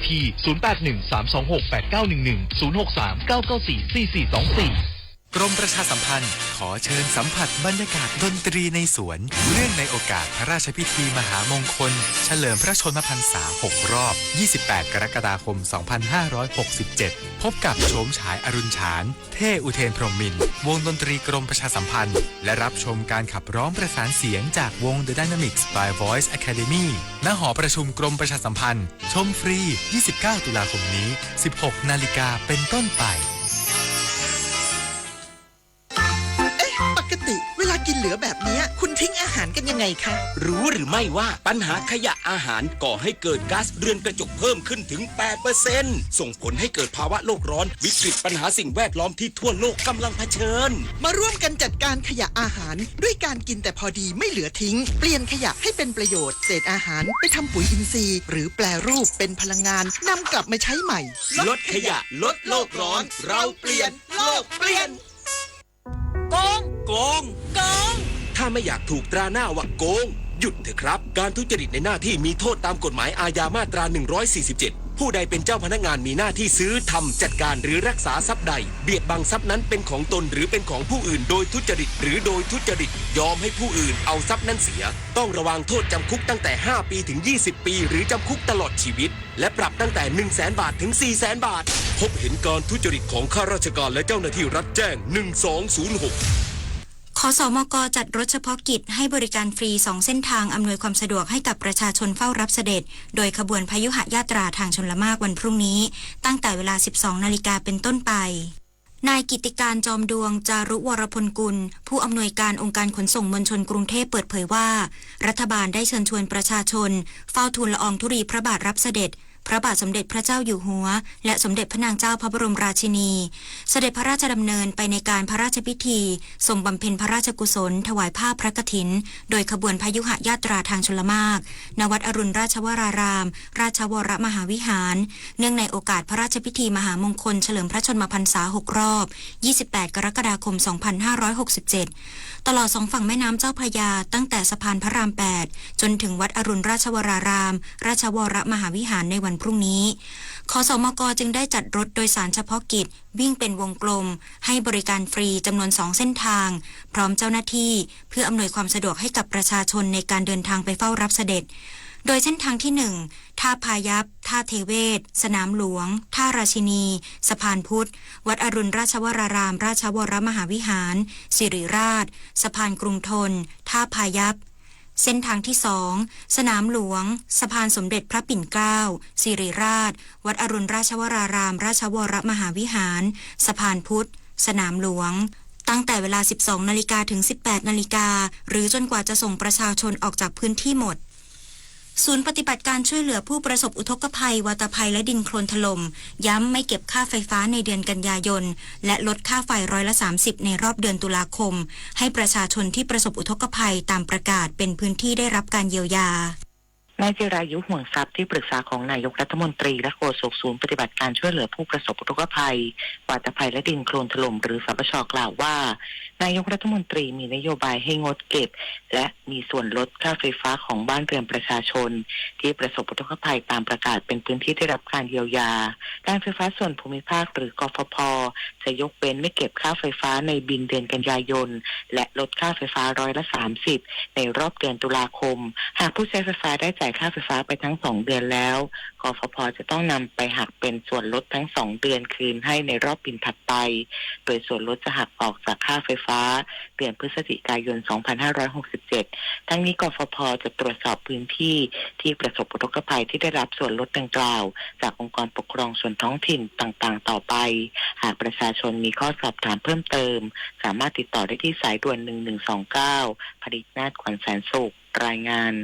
ที่ ศูนย์แปดหนึ่ง สามสองหก แปดเก้าหนึ่งหนึ่ง ศูนย์หกสาม เก้าเก้าสี่ สี่สี่สองสี่ กรมประชาสัมพันธ์ขอเชิญสัมผัสบรรยากาศดนตรีในสวน เนื่องในโอกาสพระราชพิธีมหามงคลเฉลิมพระชนมพรรษา หก รอบ ยี่สิบแปด กรกฎาคม สองพันห้าร้อยหกสิบเจ็ด พบกับโฉมฉายอรุณฉาน เท่ อุเทน พรหมมินทร์ วงดนตรีกรมประชาสัมพันธ์ และรับชมการขับร้องประสานเสียงจากวง The Dynamics by Voice Academy ณ หอประชุมกรมประชาสัมพันธ์ ชมฟรี ยี่สิบเก้า ตุลาคมนี้ สิบหก นาฬิกาเป็นต้นไป เอ๊ะ ปกติเวลากินเหลือแบบเนี้ย คุณทิ้งอาหารกันยังไงคะ รู้หรือไม่ว่าปัญหาขยะอาหารก่อให้เกิดก๊าซเรือนกระจกเพิ่มขึ้นถึง แปดเปอร์เซ็นต์ ส่งผลให้เกิดภาวะโลกร้อน วิกฤตปัญหาสิ่งแวดล้อมที่ทั่วโลกกำลังเผชิญ มาร่วมกันจัดการขยะอาหาร ด้วยการกินแต่พอดีไม่เหลือทิ้ง เปลี่ยนขยะให้เป็นประโยชน์ เศษอาหารไปทำปุ๋ยอินทรีย์ หรือแปรรูปเป็นพลังงาน นำกลับมาใช้ใหม่ ลดขยะ ลดโลกร้อน เราเปลี่ยน โลกเปลี่ยน โกง โกง โกง ถ้าไม่อยากถูกตราหน้าว่าโกง หยุดเถอะครับ การทุจริตในหน้าที่มีโทษตามกฎหมายอาญามาตรา หนึ่งร้อยสี่สิบเจ็ด ผู้ใดเป็นเจ้าพนักงานมีหน้าที่ซื้อ ทำ จัดการ หรือรักษาทรัพย์ใด เบียดบังทรัพย์นั้นเป็นของตนหรือเป็นของผู้อื่นโดยทุจริต หรือโดยทุจริตยอมให้ผู้อื่นเอาทรัพย์นั้นเสีย ต้องระวางโทษจำคุกตั้งแต่ ห้า ปีถึง ยี่สิบ ปี หรือจำคุกตลอดชีวิต และปรับตั้งแต่ หนึ่งแสนบาทถึง สี่แสนบาท พบเห็นการทุจริตของข้าราชการและเจ้าหน้าที่รัฐแจ้ง หนึ่งสองศูนย์หก ขสมก จัดรถเฉพาะกิจให้บริการฟรีสองเส้นทางอำนวยความสะดวกให้กับประชาชนเฝ้ารับเสด็จ โดยขบวนพยุหยาตราทางชลมากวันพรุ่งนี้ ตั้งแต่เวลา สิบสอง นาฬิกาเป็นต้นไป นายกิตติการ จอมดวง จารุวรพลกุล ผู้อำนวยการองค์การขนส่งมวลชนกรุงเทพฯ เปิดเผยว่า รัฐบาลได้เชิญชวนประชาชน เฝ้าทูลละอองธุลีพระบาทรับเสด็จ พระบาทสมเด็จพระเจ้าอยู่หัว และสมเด็จพระนางเจ้าพระบรมราชินี เสด็จพระราชดำเนินไปในการพระราชพิธี ทรงบำเพ็ญพระราชกุศล ถวายผ้าพระกฐิน โดยขบวนพยุหยาตราทางชลมาก ณ วัดอรุณราชวราราม ราชวรมหาวิหาร เนื่องในโอกาสพระราชพิธีมหามงคลเฉลิมพระชนมพรรษา หก รอบ ยี่สิบแปด กรกฎาคม สองพันห้าร้อยหกสิบเจ็ด ตลอดสองฝั่งแม่น้ำเจ้าพระยา ตั้งแต่สะพานพระราม แปด จนถึงวัดอรุณราชวราราม ราชวรมหาวิหารในวันพรุ่งนี้ ขสมก จึงได้จัดรถโดยสารเฉพาะกิจ วิ่งเป็นวงกลม ให้บริการฟรีจำนวนสองเส้นทาง พร้อมเจ้าหน้าที่ เพื่ออำนวยความสะดวกให้กับประชาชนในการเดินทางไปเฝ้ารับเสด็จ โดยเส้นทางที่หนึ่ง ท่าพายัพ ท่าเทเวศ สนามหลวง ท่าราชินี สะพานพุทธ วัดอรุณราชวราราม ราชวรมหาวิหาร สิริราช สะพานกรุงธน ท่าพายัพ เส้นทางที่สอง สนามหลวง สะพานสมเด็จพระปิ่นเกล้า สิริราช วัดอรุณราชวราราม ราชวรมหาวิหาร สะพานพุทธ สนามหลวง ตั้งแต่เวลา สิบสอง นาฬิกาถึง สิบแปด นาฬิกา หรือจนกว่าจะส่งประชาชนออกจากพื้นที่หมด ศูนย์ปฏิบัติการช่วยเหลือผู้ประสบอุทกภัย วาตภัยและดินโคลนถล่ม ย้ำไม่เก็บค่าไฟฟ้าในเดือนกันยายน และลดค่าไฟร้อยละ สามสิบ ในรอบเดือนตุลาคม ให้ประชาชนที่ประสบอุทกภัยตามประกาศเป็นพื้นที่ได้รับการเยียวยา นายจิรายุ ห่วงทรัพย์ ที่ปรึกษาของนายกรัฐมนตรีและโฆษกศูนย์ปฏิบัติการช่วยเหลือผู้ประสบอุทกภัย วาตภัยและดินโคลนถล่ม หรือ สปช กล่าวว่า นายกรัฐมนตรีมีนโยบายให้งดเก็บ และมีส่วนลดค่าไฟฟ้าของบ้านเรือนประชาชน ที่ประสบอุทกภัยตามประกาศเป็นพื้นที่ได้รับการเยียวยา การไฟฟ้าส่วนภูมิภาค หรือ กฟผ จะยกเว้นไม่เก็บค่าไฟฟ้าในบินเดือนกันยายน และลดค่าไฟฟ้าร้อยละ สามสิบ ในรอบเดือนตุลาคม หากผู้ใช้ไฟฟ้าได้จ่ายค่าไฟฟ้าไปทั้งสองเดือนแล้ว กฟผ จะต้องนำไปหักเป็นส่วนลดทั้งสองเดือนคืนให้ในรอบบินถัดไป โดยส่วนลดจะหักออกจากค่าไฟฟ้าเดือนพฤศจิกายน สองพันห้าร้อยหกสิบเจ็ด ทั้งนี้ กฟผ จะตรวจสอบพื้นที่ที่ประสบอุทกภัยที่ได้รับส่วนลดดังกล่าว จากองค์กรปกครองส่วนท้องถิ่นต่างๆ ต่อไป หากประชาชนมีข้อสอบถามเพิ่มเติม สามารถติดต่อได้ที่สายด่วน หนึ่งหนึ่งสองเก้า ผลิตนาถ ขวัญแสนสุข รายงาน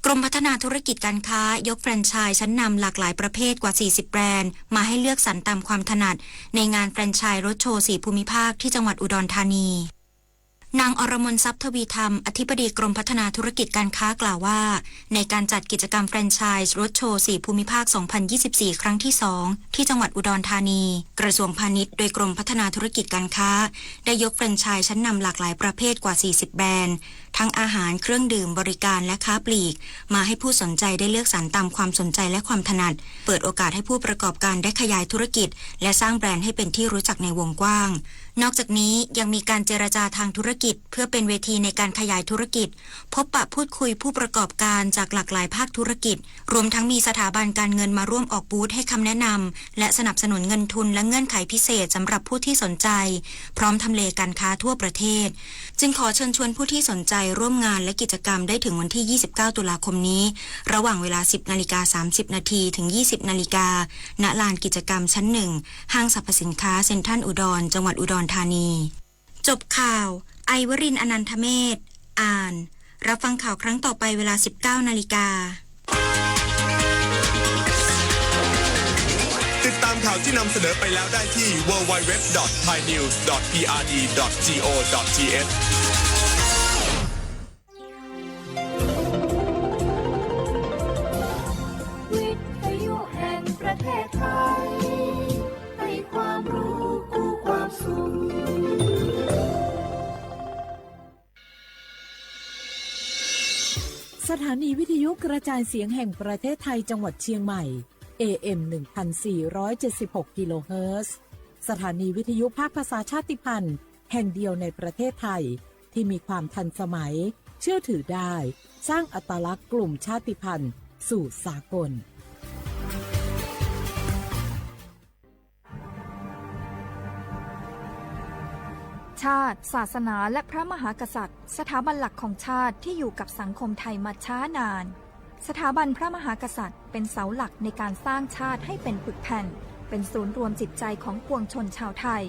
กรมพัฒนาธุรกิจการค้ายกแฟรนไชส์ชั้นนำหลากหลายประเภทกว่า สี่สิบ แบรนด์ มาให้เลือกสรรตามความถนัด ในงานแฟรนไชส์โรดโชว์ สี่ ภูมิภาคที่จังหวัดอุดรธานี นางอรมน ทรัพย์ทวีธรรม อธิบดีกรมพัฒนาธุรกิจการค้ากล่าวว่า ในการจัดกิจกรรมแฟรนไชส์รถโชว์สี่ภูมิภาค สองพันยี่สิบสี่ ครั้งที่ สอง ที่จังหวัดอุดรธานี กระทรวงพาณิชย์โดยกรมพัฒนาธุรกิจการค้า ได้ยกแฟรนไชส์ชั้นนำหลากหลายประเภทกว่า สี่สิบ แบรนด์ ทั้งอาหาร เครื่องดื่ม บริการ และค้าปลีก มาให้ผู้สนใจได้เลือกสรรตามความสนใจและความถนัด เปิดโอกาสให้ผู้ประกอบการได้ขยายธุรกิจ และสร้างแบรนด์ให้เป็นที่รู้จักในวงกว้าง นอกจากนี้ยังมีการเจรจาทางธุรกิจ เพื่อเป็นเวทีในการขยายธุรกิจ พบปะพูดคุยผู้ประกอบการจากหลากหลายภาคธุรกิจ รวมทั้งมีสถาบันการเงินมาร่วมออกบูธให้คำแนะนำ และสนับสนุนเงินทุนและเงื่อนไขพิเศษสำหรับผู้ที่สนใจ พร้อมทำเลการค้าทั่วประเทศ จึงขอเชิญชวนผู้ที่สนใจร่วมงานและกิจกรรมได้ถึงวันที่ ยี่สิบเก้า ตุลาคมนี้ ระหว่างเวลา สิบนาฬิกา สามสิบนาที ถึง ยี่สิบนาฬิกา ณ ลานกิจกรรมชั้น หนึ่ง ห้างสรรพสินค้าเซ็นทรัลอุดร จังหวัดอุดรธานี จบข่าว ไอวรินทร์ อนันทเมธ อ่าน รับฟังข่าวครั้งต่อไปเวลา สิบเก้านาฬิกา ติดตามข่าวที่นำเสนอไปแล้วได้ที่ ดับเบิลยู ดับเบิลยู ดับเบิลยู ดอท ไทยนิวส์ ดอท พีอาร์ดี ดอท จี โอ ดอท ที เอช วิทยุแห่งประเทศไทย ให้ความรู้คู่ความสุข สถานีวิทยุกระจายเสียงแห่งประเทศไทยจังหวัดเชียงใหม่ เอ เอ็ม หนึ่งพันสี่ร้อยเจ็ดสิบหก กิโลเฮิรตซ์ สถานีวิทยุภาคภาษาชาติพันธุ์แห่งเดียวในประเทศไทย ที่มีความทันสมัย เชื่อถือได้ สร้างอัตลักษณ์กลุ่มชาติพันธุ์สู่สากล ชาติ ศาสนา และพระมหากษัตริย์ สถาบันหลักของชาติที่อยู่กับสังคมไทยมาช้านาน สถาบันพระมหากษัตริย์เป็นเสาหลักในการสร้างชาติให้เป็นปึกแผ่น เป็นศูนย์รวมจิตใจของปวงชนชาวไทย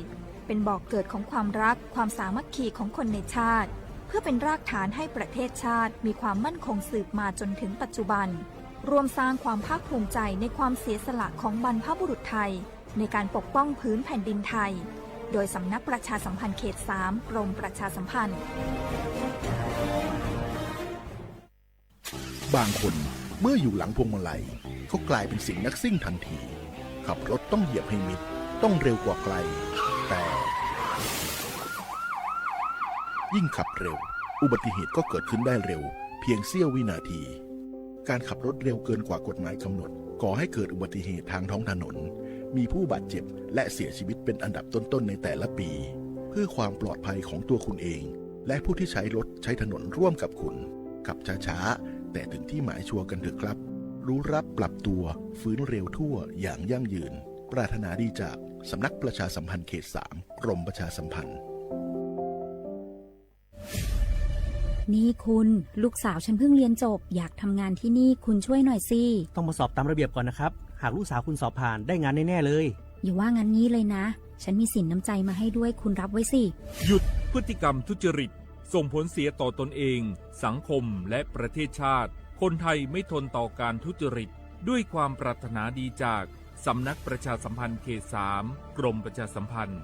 เป็นบ่อกเกิดของความรัก ความสามัคคีของคนในชาติ เพื่อเป็นรากฐานให้ประเทศชาติมีความมั่นคงสืบมาจนถึงปัจจุบัน ร่วมสร้างความภาคภูมิใจในความเสียสละของบรรพบุรุษไทย ในการปกป้องผืนแผ่นดินไทย โดยสำนักประชาสัมพันธ์เขต สาม กรมประชาสัมพันธ์ บางคนเมื่ออยู่หลังพวงมาลัยก็กลายเป็นเสียงนักซิ่งทันที ขับรถต้องเหยียบให้มิด ต้องเร็วกว่าใคร แต่ ยิ่งขับเร็ว อุบัติเหตุก็เกิดขึ้นได้เร็ว เพียงเสี้ยววินาที การขับรถเร็วเกินกว่ากฎหมายกำหนด ก่อให้เกิดอุบัติเหตุทางท้องถนน มีผู้บาดเจ็บ และเสียชีวิตเป็นอันดับต้นๆในแต่ละปี เพื่อความปลอดภัยของตัวคุณเอง และผู้ที่ใช้รถใช้ถนนร่วมกับคุณ ขับช้าๆ แต่ถึงที่หมายชัวร์กันเถอะครับ รู้รับปรับตัว ฟื้นเร็วทั่วอย่างยั่งยืน ปรารถนาดีจากสำนักประชาสัมพันธ์เขต สาม กรมประชาสัมพันธ์ นี่คุณ ลูกสาวฉันเพิ่งเรียนจบ อยากทำงานที่นี่ คุณช่วยหน่อยสิ ต้องมาสอบตามระเบียบก่อนนะครับ หากลูกสาวคุณสอบผ่าน ได้งานแน่ๆเลย อย่าว่างั้นงี้เลยนะ ฉันมีสินน้ำใจมาให้ด้วย คุณรับไว้สิ หยุดพฤติกรรมทุจริต ส่งผลเสียต่อตนเอง สังคม และประเทศชาติ คนไทยไม่ทนต่อการทุจริต ด้วยความปรารถนาดีจาก สำนักประชาสัมพันธ์เขต สาม กรมประชาสัมพันธ์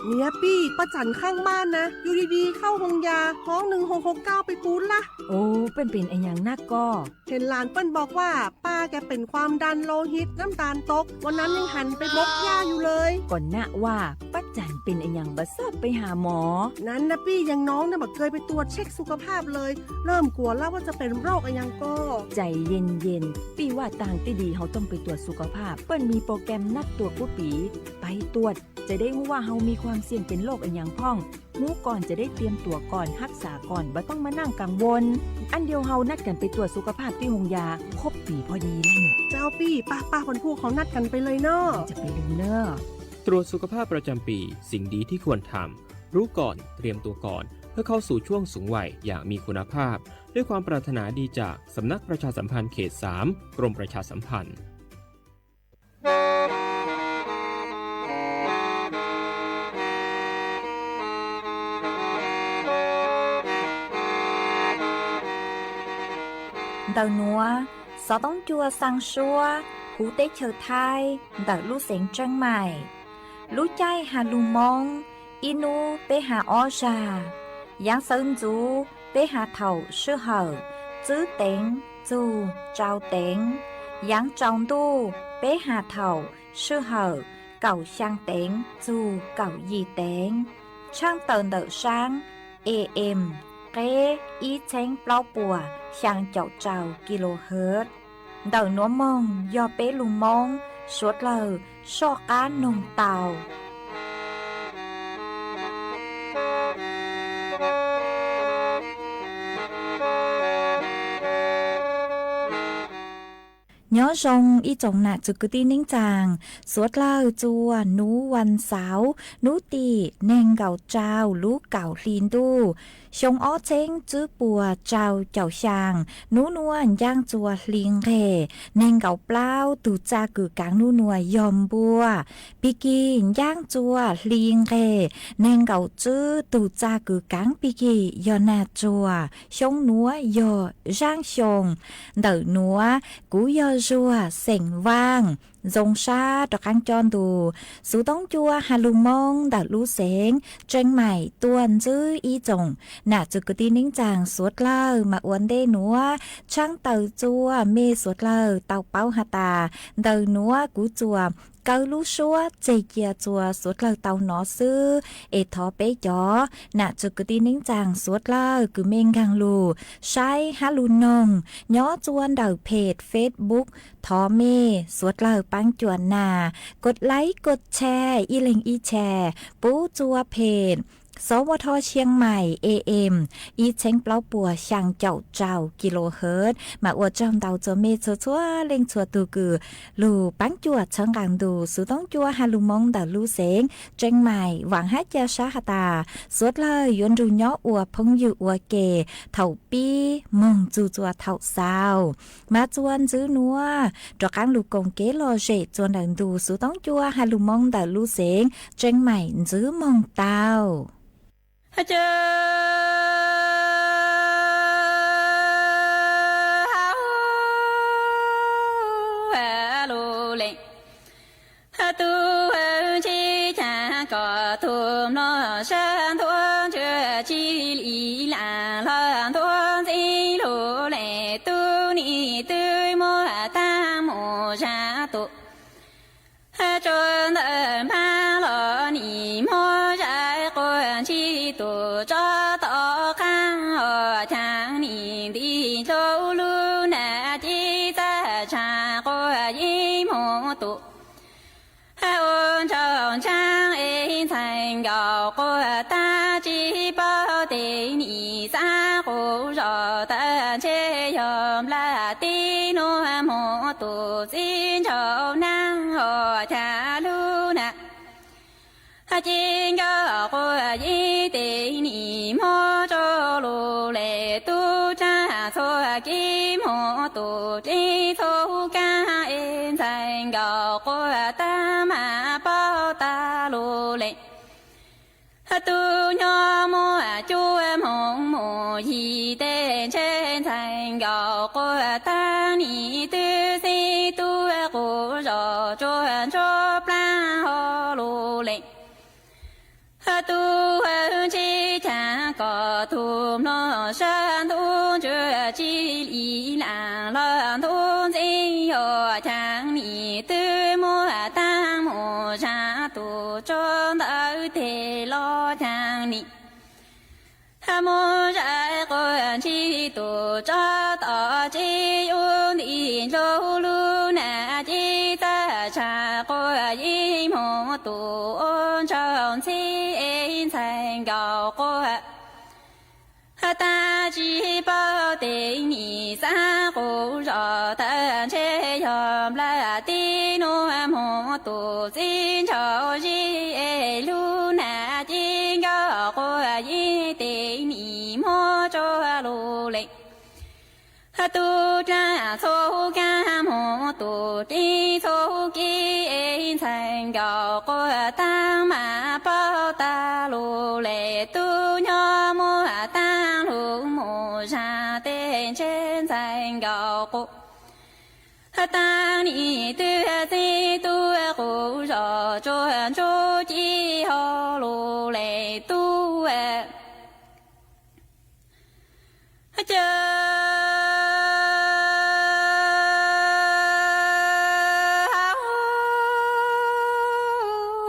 เนี่ยปี้ ป้าจั๋นข้างบ้านนะ อยู่ดีๆ เข้าโฮงยา ฮ้อง หนึ่งหกหกเก้า ไปปู๊ดละ โอ้ เปิ้นเป๋นอะหยังนักก่อ เห็นหลานเปิ้นบอกว่า ป้าแกเป็นความดันโลหิต น้ำตาลตก วันนั้นยังหันไปบกหญ้าอยู่เลย ก่อนนะว่า ป้าจั๋นเป๋นอะหยังบ่ทราบไปหาหมอ นั้นนะปี้ อย่างน้องเนี่ยบ่เคยไปตรวจเช็คสุขภาพเลย เริ่มกลัวแล้วว่าจะเป็นโรคอะหยังก่อ ใจเย็นๆ ปี้ว่าตางตี้ดี เฮาต้องไปตรวจสุขภาพ เปิ้นมีโปรแกรมนัดตรวจกู้ปี๋ ไปตรวจ จะได้ฮู้ว่าเฮามีความเสี่ยงเป็นโรคอะหยังพ่อง ฮู้ก่อนจะได้เตรียมตั๋วก่อน ฮักษาก่อน บ่ต้องมานั่งกังวล อันเดียวเฮานัดกั๋นไปตรวจสุขภาพตี้โฮงยา ครบปี๋พอดีแล้วเนี่ย เจ้าปี้ ป้าๆ พันผู้เขานัดกั๋นไปเลยเนาะ จะไปลืมเน่อ ตรวจสุขภาพประจำปี สิ่งดีที่ควรทำ รู้ก่อน เตรียมตัวก่อน เพื่อเข้าสู่ช่วงสูงวัยอย่างมีคุณภาพ ด้วยความปรารถนาดีจากสำนักประชาสัมพันธ์เขต สาม กรมประชาสัมพันธ์ Ntawm nuav, xov tooj cua xaa suab huv teb chaws Thaib ntawm lub xeev Tseeb Maim. Lub caij has lug Moob, ib nub peb has ob zag. Yaav xawv ntxuv peb has thaum sij hawm tswb teev txug tsau teev. Yaav tsaus ntuj peb has thaum sij hawm kaum xyaa teev txug kaum yim teev. Tshaaj tawm ntawm saab AM qeb ib txheeb plaub puas xyaa caum rau kilohertz. Ntawm nuav moog yog peb lug Moob suav dlawg soj qaab noog tau. Nyob zoo ib tsoom nam txwv kwv tij neej tsaa, suav dlawg txua nuav vas xauv nub tim neeg nkaum rau lub kaum hli ntuj, xyoo ob txheeb tswb puas rau caum xyaa. Nub nuav ncaaj txua hli nqeg, neeg nkaum plaub tug txaj kws kaav nub nuav yog npua. Pig kig ncaaj txua hli nqeg, neeg nkaum tswb tug txaj kws kaav pig kig yog nag tsuag. Xyoo nuav yog zaab xyoo. Ntawm nuav kuv yog Zuag xeem Vaaj, zoo sab rov qaab coj ntu xuv toob cua has lug Moob ntawm lub xeev Tseeb Maim tuaj ntsib ib tsoom nam txwv kwv tij neej tsaa suav dlawg mas ua ntej nuav tshaab tawm txua mej suav dlawg tau paub has tas ntawm nuav kuv txuas kawg lub suab tseg cia txua suav dlawg tau nov xwb. Es thov peb cov nam txwv kwv tij neej tsaa suav dlawg kws mej nkaag lug saib hab lug noog nyob txua ntawm peg Facebook, thov mej suav dlawg paab cuam nas kov laib kov tshee ib leeg ib tshee pub txua peg Xov Ua Tho Tshiab Maim AM ib txheeb plaub puas xyaa caum rau kilohertz. Mas ua tsaug ntau txua mej txhua txhua leej txhua tug kws lug paab cuam txhawb nqaa ntu xuv toob cua has lug Moob ntawm lub xeev Tseeb Maim. Vaam hab ca sab has tas suav dlawg yuav nrug nyob ua phooj ywg ua ke thaum pib moog txug txua thaum xaus. Mas txua ntxiv nuav rov qaab lug koom kev lom zem txua ntawm ntu xuv toob cua has lug Moob ntawm lub xeev Tseeb Maim ntxiv moog tau. Tub ntsib caa kom tug mlom sab ntuj ntsuab tsi li lam hlo ntuj ntxib lug le tub nim twb muab taag mus zag tus tsuas ntawm npab los nim muab zag quas ntsis tus tsob tom qaab os caag nim nti dlua lub nam ci txaj tsaa quas yeej moog tus ua nraug ntsaab es ntxhais nkaus quas taag tsi paub tes nim xaav quas zos tawm ntshe yog nplaj teb nuav moog tus txiv nraug naag os caag lub nam ci nkauj quas yeej tes nim moog rua lug le tub tsaab txhua kev moog tus dlej txhua kaab es ntxhais nkaus quas taag mas paub tas lug le tub nyob muaj cuab moog mus yim teg ntshe ntxhais nkaus quas taag nim twb xib tub quas zos tsuas ntsuab plaab hlo lug le tub ntsib caag kom tug mlom sab ntuj ntsuab tsi li lam hlo ntuj ntxib os caag nim twb muab taag mus zag tus tsob ntawd teg los caag nim muab zag quas ntsis tus tsob tom tsi yug nti dlua lub nam ci txaj tsaa quas yeej moog tus ua nraug ntxib es ntxhais nkaus quas taag tsi paub tes nim xaav quas zos tawm ntshe yog nplaj teb nuav moog tus txiv nraug zib es lub nam ci nkauj quas yeej tes nim muab rua lug le tub dlaab txhua kaab moog tus dlej txhua kev es ntxhais nkaus quas taag mas paub tas lug le tub nyob muaj taag lug mus zag teg ntshe ntxhais nkaus quas Taag nim twb txib tub quv zos tsuag ntsuj ci hauv lug le tub caw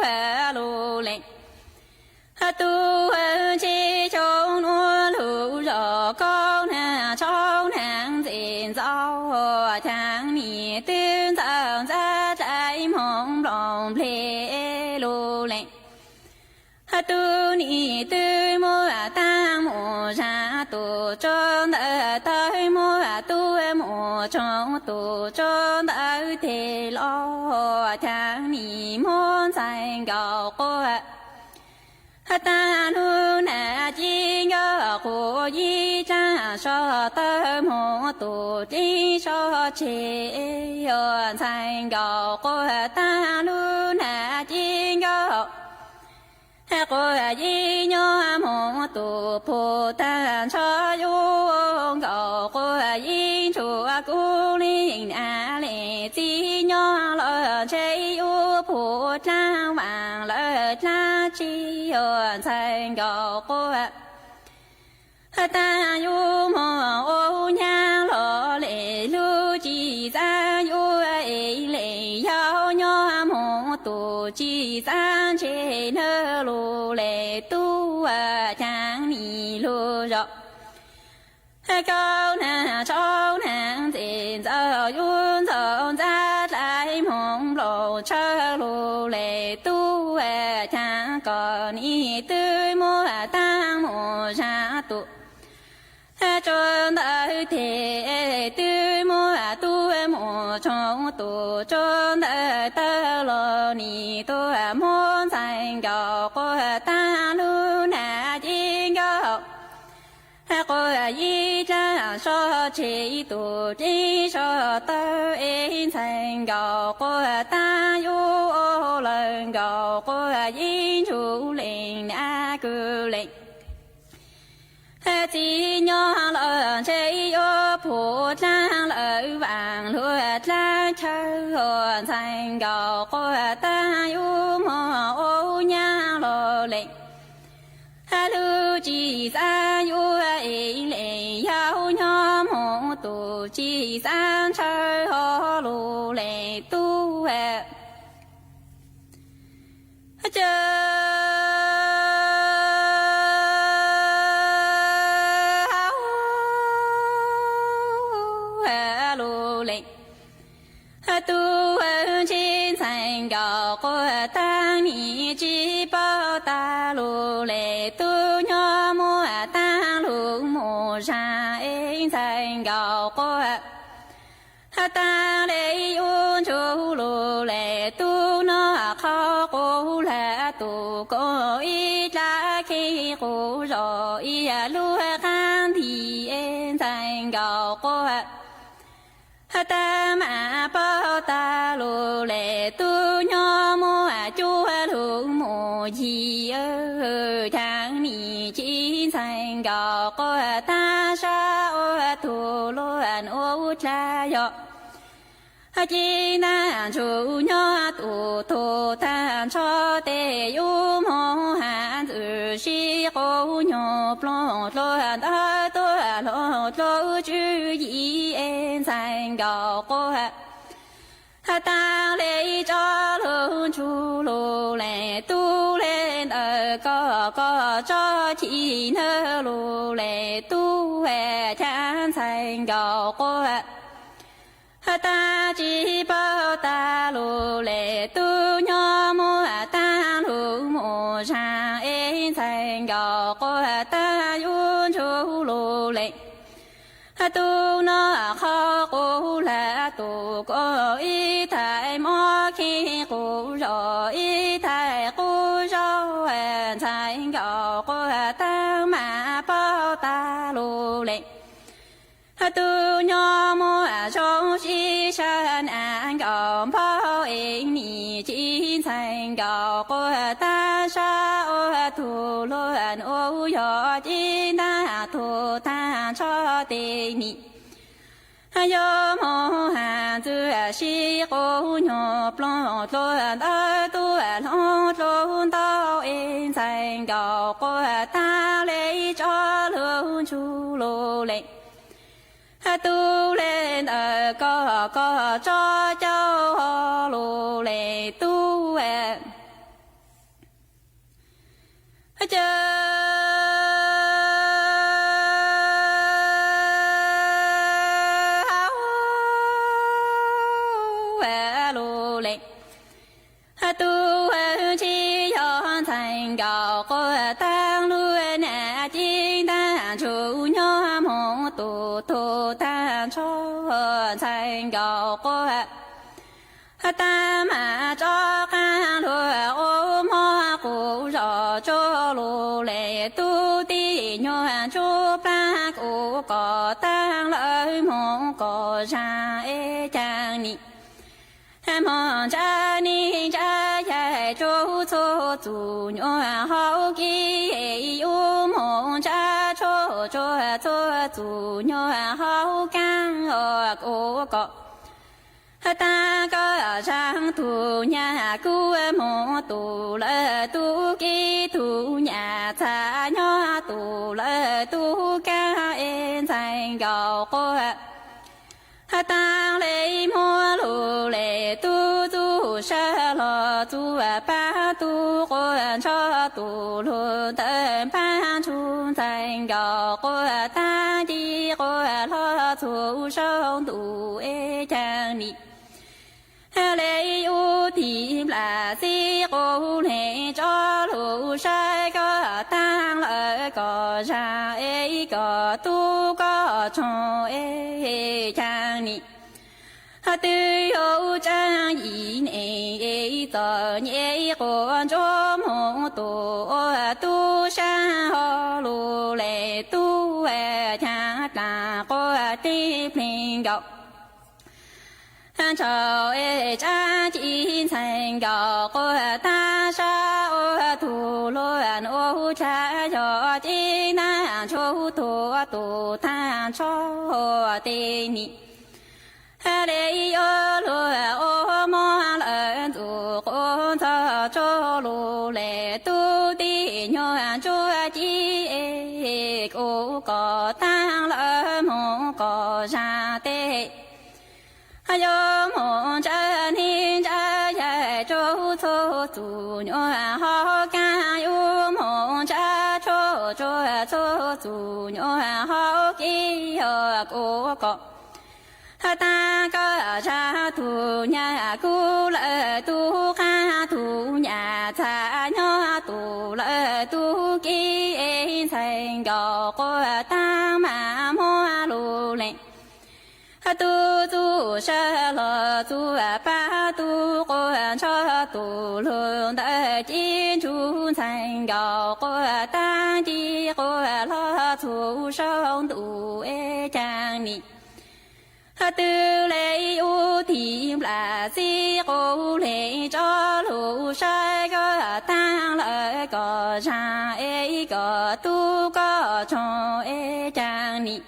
hauv lug le tub ntsis xyoo nuav lug zog kaub nag tshauv nag ntxim ntxaug caag nim twb ntxawm ntxab dlaim moog nploos nplhe lug le tub nim twb muaj taag mus zag tus tsuag ntawd tawg muaj tub mus tsoom tus tsuag ntawd teg los caag nim muab ntxhais nkaus quaj taag lug nag ci nkawd quas yib dlaab soj tawg moog tus dlib soj tseg ntxhais nkaus quaj taag lug nag ci nkawd quas yib nyob moog tus pug taag nrho yub nkaus quas yib ntsuag kub leeg nab le txib nyob lawm ntshe yub pug dlaab vaam lawm dlaab tsi ntxhais nkaus quaj taag yub moog ua nyab los le lug tsis xaav yub es le yau nyob moog tus tsis xaav ntshe nawb lug le tub caag nim lug zog kaub nag tshauv nag ntxim ntxaug yub ntxaug ntxab dlaim moog nploos tshawb lug le tub caag koj nim twb muab taag mus zag tus tsuag ntawd teg twb muab tub mus tsoom tus tsuag ntawd tawg los nim tuaj muab ntxhais nkaus quaj taag lug nag ci nkawd quas yib dlaab soj tseg tus dlib soj tawg es ntxhais nkaus quaj taag yub lawm nkaus quas yib ntsuj leeg nab kws leeg txib nyob lawm ntshe yub pug dlaab lawm vaam lug dlaab chaw ntxhais nkaus quaj taag yub moog ua nyab los le lug tsis xaav yub es le yau nyob moog tus tsis xaav ntshaw hov lug le tub caw hauv lug le tub ntsib ntxhais nkaus quaj taag nim tsis paub tas lug le tub nyob muab taag lug mus zag es ntxhais nkaus quaj taag le yub ntsuj lug le tub noj qhov qub hla tus koob ib dlaab kheej qub zog ib lub qaab nti es ntxhais nkaus quaj taag mas paub tas lug le tub nyob muab cuaj lug mus yig caag nim ci ntxhais nkaus quaj taag sab ua tug luag nuav dlaab yog ci ntaag ntsug nyob tus tug taag nrho tes yub moog has ntxwv sib qub nyug ploog dluag ntawd tuaj hloov dluag tswv yim es ntxhais nkaus quaj taag le tsob lug ntsug lug le tub le ntawm koj koj tsob ci nawb lug le tub caag ntxhais nkaus quaj taag tsis paub tas lug le tub nyob muab taag lug mus zag es ntxhais nkaus quaj taag yub ntsug lug le tub noj qhov qub hla tus koob ib thaj mob kheej qub zog ib thaj qub zog ntxhais nkaus quaj taag mas paub tas lug le tub nyob muab zoo sib sab nab nkaus npauj es nim ci ntxhais nkaus quaj taag sab ua tug luag nuav yog ci ntaag tug taag nrho tes nim yub moog has ntxwv sib quv nyuag ploog dluag ntawd tub hloov dluag ntau es ntxhais nkaus quaj tag li tsob lug ntsuj lug li. Tub le ntawm koj koj tsob cauj lug li tub caw lug li. Tub tsis yog ntxhais nkaus quaj tag lug niam ci ntag ntsug nyob moog tus tug tag ntsho ntxhais nkaus quaj tag mas tsob qaab lug ua mog quv zos tsuag lug li tub tij nyuag ntsuj plaag kuv kom taag lawm moog kom zaag es caag nim moog ntsa nim ntsa yaig tsuag txug txug nyuag hauv kib yus moog ntsa tsuag tsuag txug txug nyuag hauv kaab kuv kom taag koj zaag tug nyag kuv moog tus lawm tub kib tug nyam txhaj nyob tus lawm tub kaab es ntxhais nkaus quaj taag li muab lug li tub txuj sawv los txuj pab tub quaj ntsho tus lug ntawm npaag ntsuj ntxhais nkaus quaj taag ci quaj los txug saum ntuj es caag nim li ub tig nplam xib quv li tsob lug saib koj taag lawm kom zaag es koj tub koj tsoog es caag nim twb yuav tsaab yim ne es txom nyem quas ntsuab moog tus ua tub saab hov lug li tub caag dlaag quaj teg plig nkaus ntshaum es tsaab ci ntxhais nkaus quaj taag sab ua tug luag nuav dlaag yog ci naag ntsug tug tus taag ntsho teg nim li yuav luag ua mog lawm ntxuj quas ntxhov tsuag lug li tub tij nyuag ntsuab ci es kuv kom taag lawm moog kom zaag teg yuav moog ntsa nim ntsa yaig tsuag txug txug nyuag hauv kaab yuav moog ntsa tsuag tsuag txug txug nyuag hauv kib yog kuv kom taag koj zaag tug nyag kuv lawm tub qaab tug nyam txhaj nyob tus lawm tub kib es ntxhais nkaus quaj taag mas muab lug li tub txuj sawv los txuj pab tub quaj ntsho tus lug ntawm ci ntsug ntxhais nkaus quaj taag ci quaj los txug saum ntuj es caag nim twb li ub tig nplam xib quv li tsob lug saib koj taag lawm kom zaag es koj tub koj tsoog es caag nim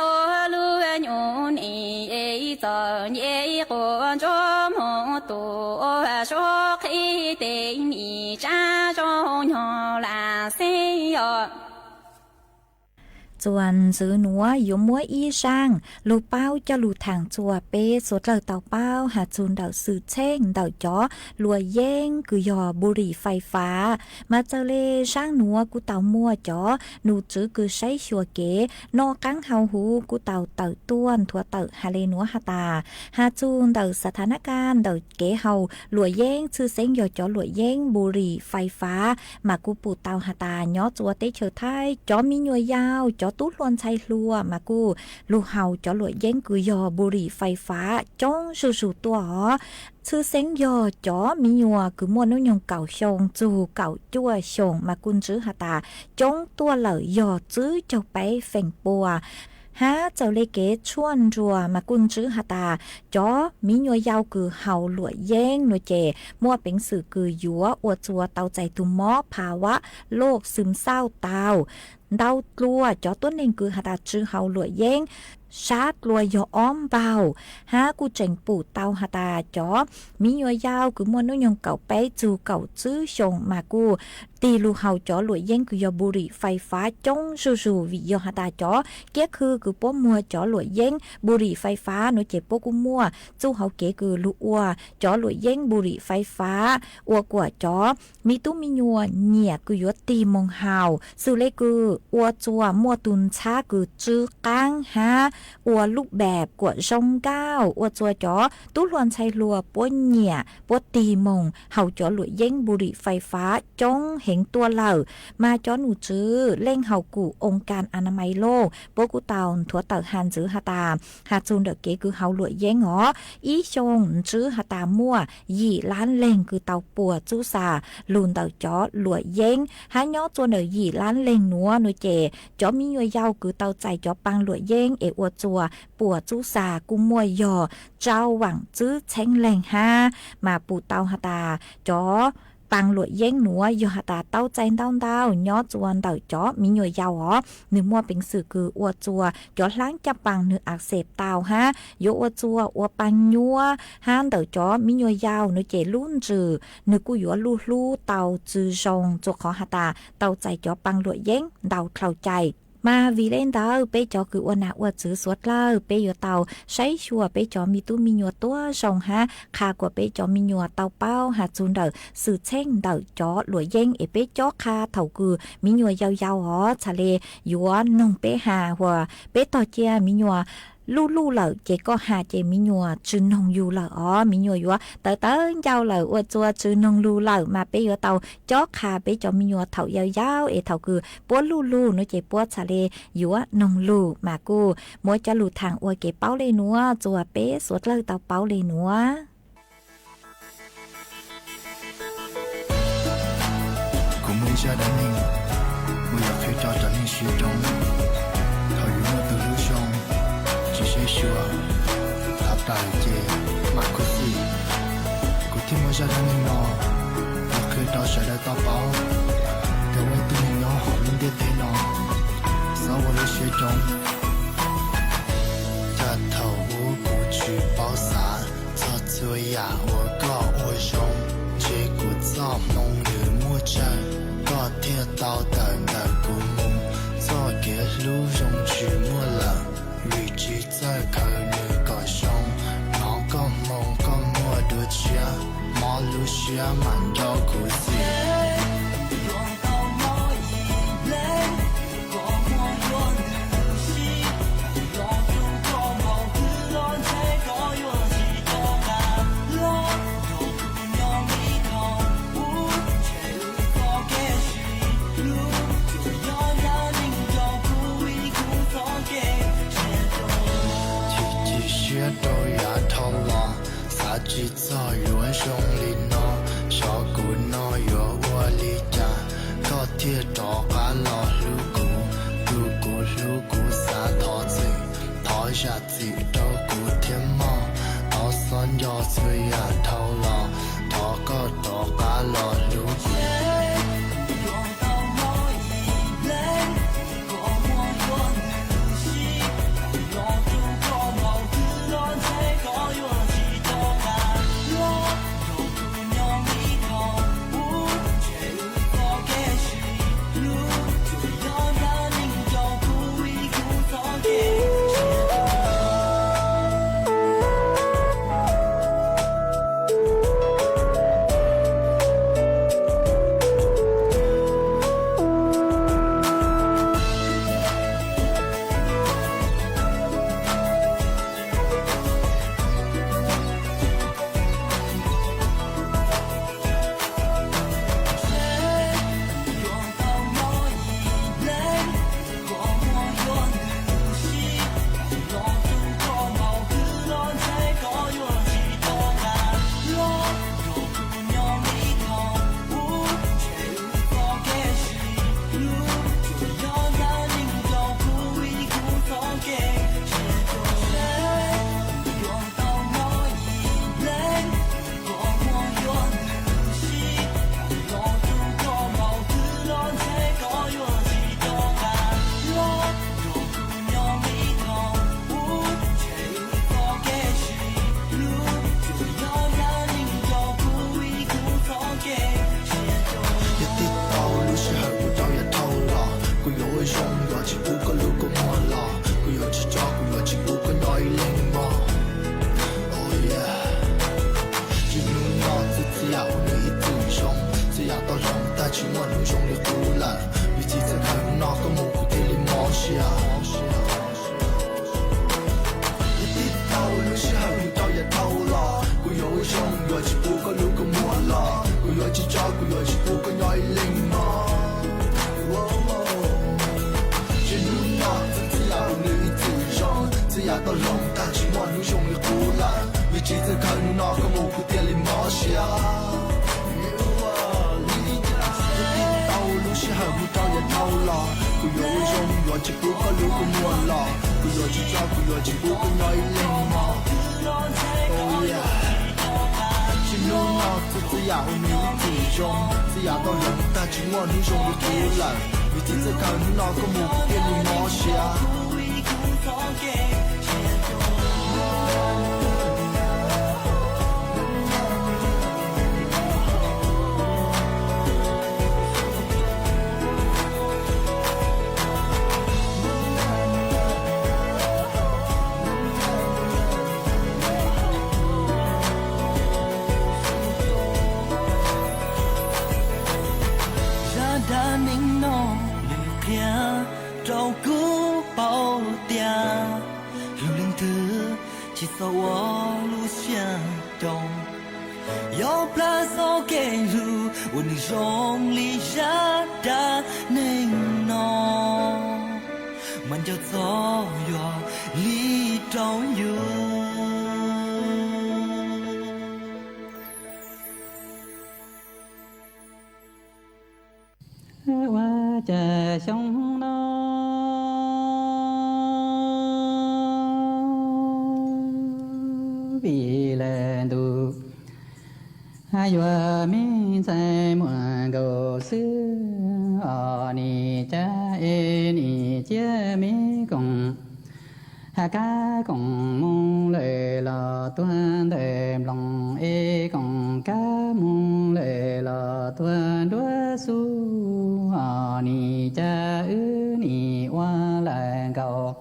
ua lug nyuj nim es txom nyem quas ntsuab moog tus ua suav qhib teg nim tsaab zoo nyog lam xeb os. Txuas ntxiv nuav yuav muab ib zaaj lug paub coj lug thaam txuas peb suav dlawg tau paub has txug ntawm xwm txheej ntawm cov luam yeeb kws yog npu lim fais fab. Mas txawm le zaaj nuav kuj tau muaj cov num tswv kws saib xyuas kev noj qaab hau huv kuj tau tawm tuaj nthuav tawm has le nuav has tas, has txug ntawm xav thav nab kaj ntawm kev haus luam yeeb tshwj xeeb yog cov luam yeeb npu lim fais fab mas kuj pum tau has tas nyob txuas teb chaws Thaib cov miv nyuas yau cov tub hluas ntxhais hluas mas kuj lug haus cov luam yeeb kws yog npu lim fais fab coob zuj zug tuaj os. Tshwj xeeb yog cov miv nyuas kws muaj nub nyoog kaum xyoo txug kaum cuaj xyoo mas kuj ntswv has tas coob tuaj lawm yog tsib caug peb feem pua. Hab txawm le kev tshuaj nruas mas kuj ntswv has tas cov miv nyuas yau kws haus luam yeeb nuav ces muaj peev xwm kws yuav ua txuas tau txais tug mob phas vab loj xwm xauj tau. ntau dlua cov tuab neeg kws has tas tsw haus luam yeeb, sab dlua yog ob npaug, hab kuj tseem pum tau has tas cov miv nyuas yau kws muaj nub nyoog kaum peb txug kaum tsib xyoos mas kuj tig lug haus cov luam yeeb kws yog npu lim fais fav coob zuj zus, vim yog has tas cov kiab khw kws puab muag cov luam yeeb npu lim fais fav nuav ces puab kuj muaj txuj hauv kev kws lug ua cov luam yeeb npu lim fais fav ua kuas cov miv tub miv nyuas nyiam kws yuav tig moog haus, xws le kws ua txuas muaj tug ntxhab kws tsw qaab hab ua lub npaab kuam zoo nkauj, ua txuas cov tub hluas ntxhais hluas puab nyiam puab tig moog haus cov luam yeeb npu lim fais fav coob heev tuaj lawm. Mas cov num tswv leej haum kum oo kas a na mais loj puab kuj tau nthuav tawm has ntxwv has tas, has txug ntawm kev kws haus luam yeeb os, ib xyoos ntswb has tas muaj yim lab leeg kws tau puas txub xa lug ntawm cov luam yeeb, hab nyob txuas ntawm yim lab leeg nuav nuav ces cov miv nyuas yau kws tau txais cov paa luam yeeb es ua txuas puas txub xa kuj muaj yog rau vaam tsib txheeb leeg hab. Mas pum tau has tas cov paa luam yeeb nuav yog has tas tau txais ntau ntau nyob txuas ntawm cov miv nyuas yau os, nwg muaj peev xwm kws ua txuas cov hlaab caj paa nwg a xeem tau hab yuav ua txuas ua paa nyuab hab ntawm cov miv nyuas yau nuav ces lub ntsws nwg kuj yuav luj hlub tau tsw zoo txug qhov has tas tau txais cov paa luam yeeb ntau dlhau cai. Mas vim le ntawd peb cov kws ua nam ua txwv suav dlawg peb yuav tau saib xyuas peb cov miv tub miv nyuas tuab zoo hab qha kuas peb cov miv nyuas tau paub has txug ntawm xwm txheej ntawm cov luam yeeb es peb cob qha thaum kws miv nyuas yau yau os, txhad le yuav noog peb has uas peb tog cia miv nyuas luj luj lawm ces koj has ces miv nyuas tsw noog yug lawm os, miv nyuas yuav tawv tawv ncauj lawm ua txuas tsw noog lug lawm. Mas peb yuav tau cob qha peb cov miv nyuas thaum yau yau es thaum kws puab luj lug nuav ces puab txhad le yuav noog lug. Mas kuj muab cov lug thaam ua kev paub le nuav txuas peb suav dlawg tau paub le nuav. Kuv muaj ib zaj dab neeg uas yuav qhia rau cov neeg siab zoo, thaum yus muaj tus hlub zoo, tsis saib xyuas, thav plaws ces mam khuv xim. Kuv thiaj muaj zaj dab neeg no los qhia rau sawv daws tau paub, rau ib tug neeg nyob hauv lub ntiaj teb no, txhob ua lub siab coob. Cas thaum ub kuv tsis paub xav txog txhua yam uas koj ua zoo, ntshe kuv txoj hmoo nws muaj tsawg, koj thiaj tau tawm ntawm kuv mus. Txoj kev hlub zoo tsis muaj lawm, vim tsis txawj khaws nws kom zoo. Hnov koj hmoo koj muaj dua tshiab, mob lub siab mam nco kuv xim. Chim chim siab rau yav dhau los, xav tsis txog yuav zoo li no. Xyov kuv no yuav ua li cas, koj thiaj rov qab los hlub kuv. Tus kuv hlub kuv xav thov txim, thov zam txim rau kuv thiab mog. Thov xob nco txhua yam dhau los, thov koj rov qab los hlub kuv. Tsis muaj hnub zoo li qub lawm, vim tsis txawj khaws hnub no koj mus kuv thiaj li mob siab. Kuv tau lub sij hawm mus rau yav dhau los, kuv yuav ua zoo yuav tsis pub koj lub kua muag los, kuv yuav tsis tso kuv yuav tsis pub koj nyob ib leeg mog. Txij hnub no txhua txhua yam ua nws ib txhis zoo, txhua yam tau zoo tag tsis muaj hnub zoo li qub lawm, vim tsis txawj khaws hnub no koj mus kuv thiaj li mob siab. Zaj dab neeg no nws qhia rau kuv paub tias hlub leej twg tsis txhob ua lub siab coob. Yog plab txoj kev hlub uas nws zoo li zaj dab neeg no, mas nco txog yuav hlub rau yus. Ua cas xyoo no vim lawm ntuj yuav me ntxhais muaj nkaus xwb os, nim cas es nim cia me koom kab koom mus lawm los tuag ntawm nploos, es koom kab mus lawm los tuag nruab xub os, nim cas wb nim ua lawm nkaus.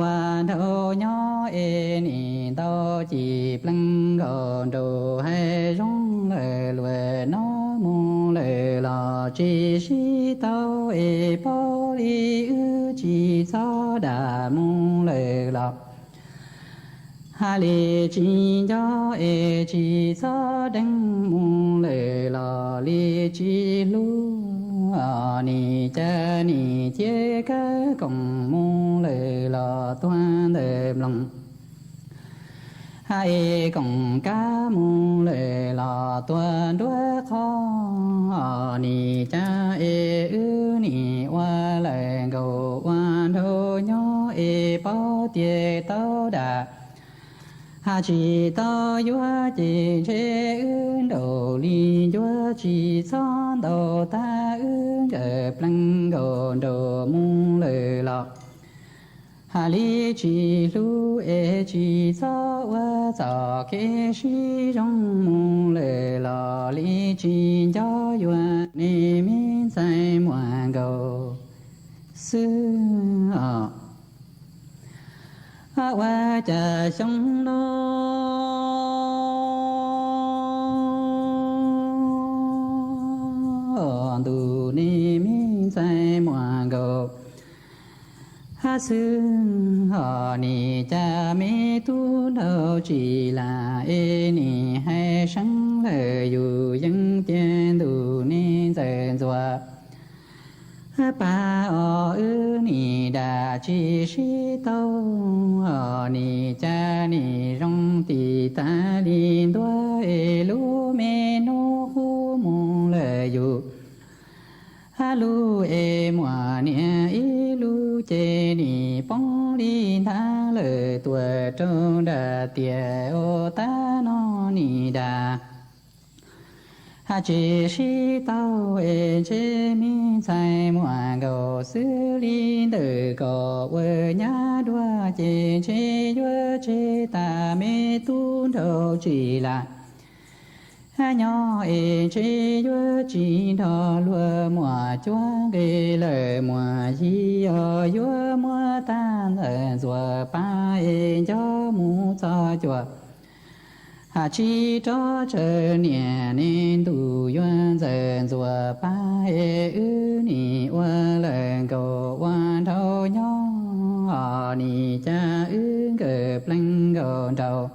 Ua nraug nyob es nim ntau cim pleev nkaus nraug, hais zoo lawm luag no mus lawm los tsis sib tau, es paub li wb tsis txhob dam mus lawm los ha li tsis nco, es tsis txhob deev mus lawm los li tsis hlub os, nim cas nim cia kab koom mus lawm los tuag ntawm nploos. Ha es koom kab mus lawm los tuag nruab qhov, nim cas es wb nim ua lawm nkaus. Ua nraug nyob es paub tias tau dam, ha tsis tau yuav ces ntshe wb nraug li ncuav, tsis txhob ntaus tag wb nkawm pleev nkaus nraug mus lawm los ha li tsis hlub, es tsis txhob ua txoj kev sib zoo mus lawm los li tsis nco, yuav niam me ntxhais muaj nkaus xwb os. Ua cas xyoo no ntuj niam me ntxhais muaj nkaus xwb os, nim cas me tub nraug tsis lam, es nim hais seev lawm yus yeej tias ntuj niam ntxawm ntxuam pab os, wb nim dam tsis sib tau os, nim cas nim zoo tim tas li ntuag, es lub me hnub qub mus lawm yus lub, es muaj niam ib lub ces nim poob li ntag lawm, tuam rau nram tiam ub, tab no nim dam ha tsis sib tau, es ntshe me ntxhais muaj nkaus xwb li ntawm kaum ua nyab dua, ces ntshe yuav tseg tas me tub nraug tsis lam nyob, es ntshe yuav tsis nrog luag muaj cuab nqis lawm, muaj yig os yuav muab tag ntxawm ntxuam pab, es nco mus txog cuam ha tsis rov tsawv niam, niam ntuj yuav ntxawm ntxuam pab, es wb nim ua lawm nkaus. Ua nraug nyob os, nim cas wb nkawm pleev nkaus nraug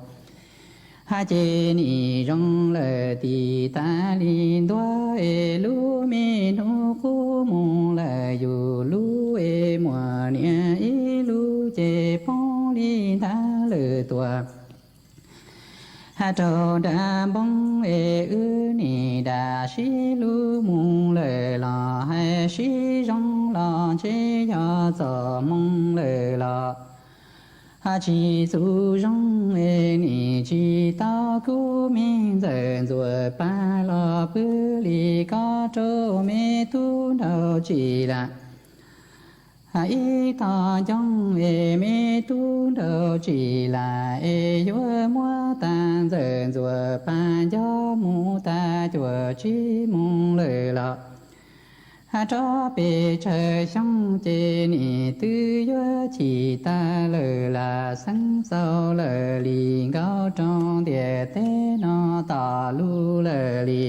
ha ces nim zoo lawm tim tas li ntuag, es lub me hnub qub mus lawm yus lub, es muaj niam ib lub ces poob li ntag lawm tuaj. Hais rau nram npoo es wb nim dam sib hlub mus lawm los, hais sib zoo los ntshe yog txom hmoo lawm los. Hais tsis txaus zoo es nim tsis tau kub me ntxawm ntxuam pab los pw li ko rau me tub nraug tsis lam. Hais ib tog ncoo es me tub nraug tsis lam es yuav muab tag ntxawm ntxuam pab nco mus tag cuam tsis mus lawm los. Hais rau pes tsawg xyoo ces nim twb yuav chim tag lawm lam xeeb txaus lawm li nkaus rau ntiaj teb no tom lub lawm li.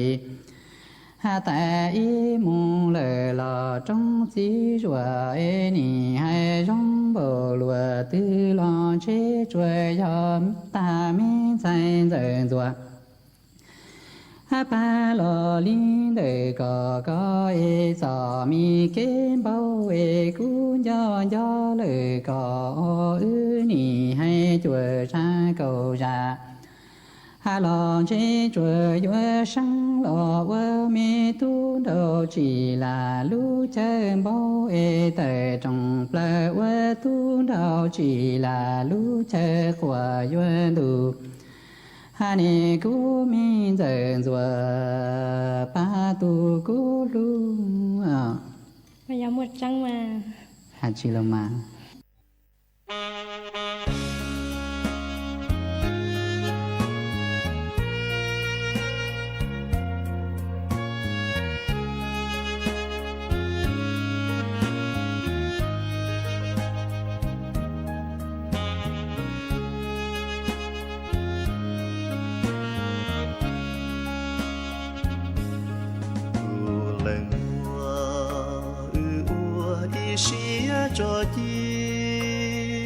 Hais tas ib mus lawm los roob txiv zuam es nim hais zoo npaum luaj twg los ntshe tsuas yog tag me ntxhais ntxawm ntxuam. Hais pab los li ntawm ko ko es txom me kev npaum es kuv nco nco lawm ko, wb nim hais cuam tshaj kaum zam. Hais los ntshe tsuas yuav seeb los ua me tub nraug tsis lam lub chaw npaum es tawm rooj plaws ua tub nraug tsis lam lub chaw quas yuav ntuj. Hais nim kub me ntxawm ntxuam pab tus kuv hlub. Yog muaj tseeb mas. Hais tsis los mas. Kuv leej muab wb ua ib siab tso cia,